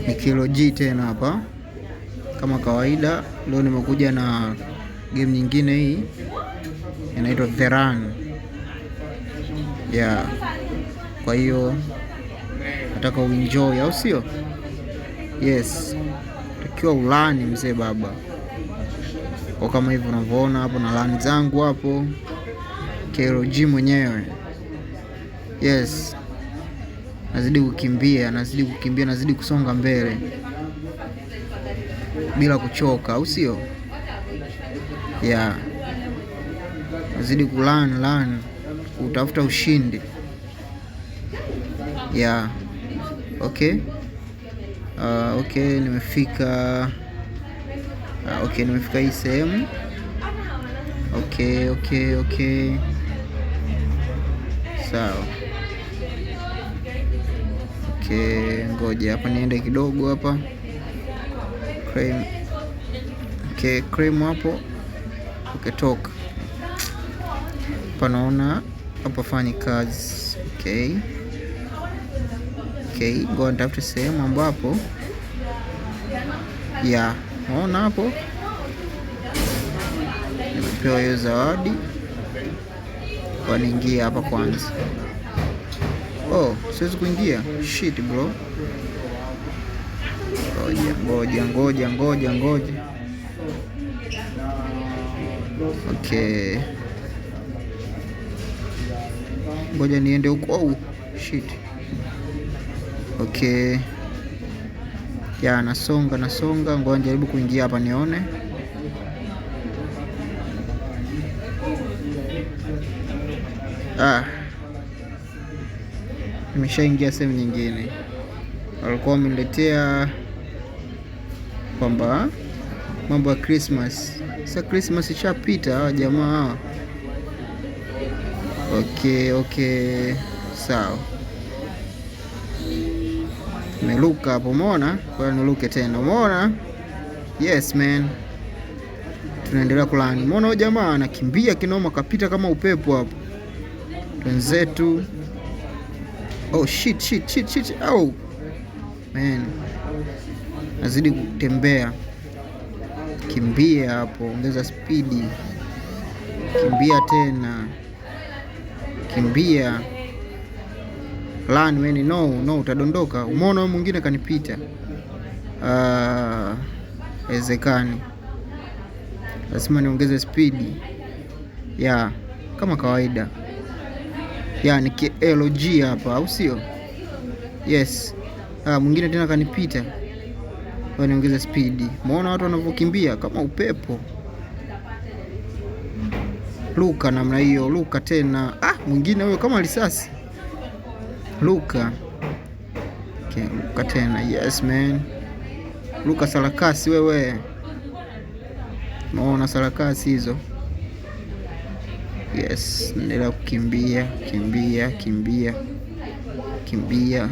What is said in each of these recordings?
Ni Kilo G tena hapa kama kawaida. Leo nimekuja na game nyingine, hii inaitwa The Run. Yeah. Kwa hiyo nataka uenjoy, au sio? Yes, takiwa ulani mzee baba, kwa kama hivyo unavyoona hapo na lani zangu hapo, Kelo G mwenyewe. Yes, nazidi kukimbia, nazidi kukimbia, nazidi kusonga mbele bila kuchoka, au sio? Yeah, nazidi kulan lan kutafuta ushindi. Yeah, okay. Okay, nimefika. Okay, nimefika hii sehemu. Okay, sawa. Okay, ngoja hapa niende kidogo hapa. Claim. Okay, claim hapo. Okay, toka. Hapa naona hapa fanyi kazi. Okay. Okay, ngoja nitafute sehemu ambapo ya naona hapo nimepewa hiyo zawadi, waniingia hapa kwanza. Oh, siwezi kuingia. Shit bro. Ngoja, ngoja, ngoja, ngoja, ngoja. Okay, ngoja niende huko. Oh, shit. Okay. Ya, nasonga nasonga, ngoja nijaribu kuingia hapa nione. Ah, nimeshaingia sehemu nyingine. Walikuwa wameniletea kwamba mambo ya Christmas. Sasa Christmas ishapita hawa jamaa hawa. Okay, sawa. Nimeruka hapo, umeona? Kwa hiyo niruke tena, umeona? Yes man, tunaendelea kulani. Umeona huyo jamaa anakimbia kinoma, kapita kama upepo hapo. Wenzetu. Oh shit, shit, shit, shit. Oh man, nazidi kutembea, kimbia hapo, ongeza spidi, kimbia tena, kimbia. Run man, no no, utadondoka. Umeona huyo mwingine kanipita. Haiwezekani, lazima niongeze spidi ya kama kawaida ya ni KLG hapa, au sio? Yes. Mwingine tena kanipita, kwa niongeze spidi. Umeona watu wanavyokimbia kama upepo. Luka namna hiyo, luka tena. Ah, mwingine huyo kama risasi. Luka. Okay, luka tena. Yes man. Luka sarakasi wewe. Umeona sarakasi hizo? Yes, endelea kukimbia, kimbia, kimbia, kimbia,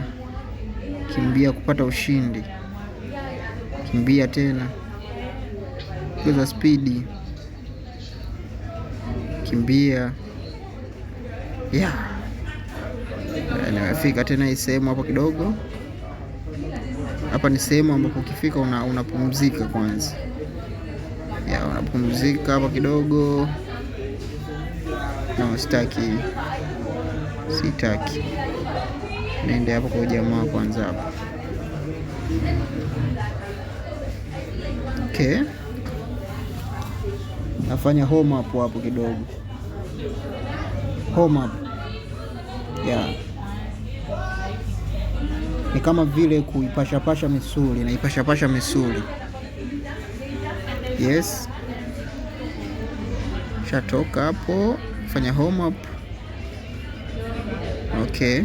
kimbia kupata ushindi. Kimbia tena, ongeza spidi, kimbia. Yeah, nimefika tena hii sehemu hapo kidogo. Hapa ni sehemu ambapo ukifika unapumzika kwanza. Yeah, unapumzika hapa kidogo. No, sitaki, sitaki. Nende hapo kwa jamaa kwanza hapo. Okay, nafanya home up hapo kidogo, home up. Yeah, ni kama vile kuipashapasha misuli, naipashapasha misuli. Yes, shatoka hapo, fanya home up. Okay,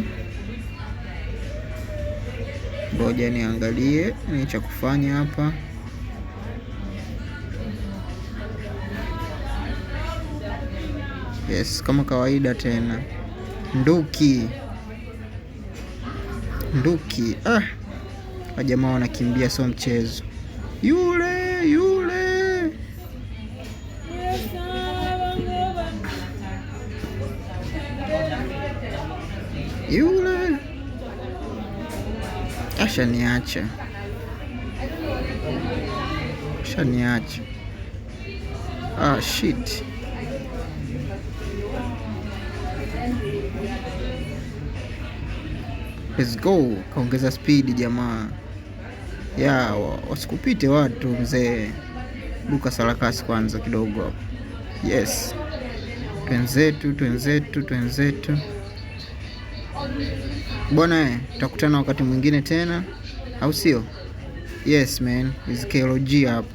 ngoja niangalie ni cha kufanya hapa. Yes, kama kawaida tena nduki nduki. Ah, wajamaa wanakimbia, sio mchezo. Yule yule yule ashaniacha. Shaniacha. Ah, shit. Let's go. Kaongeza speed jamaa. Ya, wasikupite watu mzee. Buka sarakasi kwanza kidogo hapo. Yes. Twenzetu, twenzetu, twenzetu. Bwana, tutakutana wakati mwingine tena, au sio? Yes man, is KLG hapo.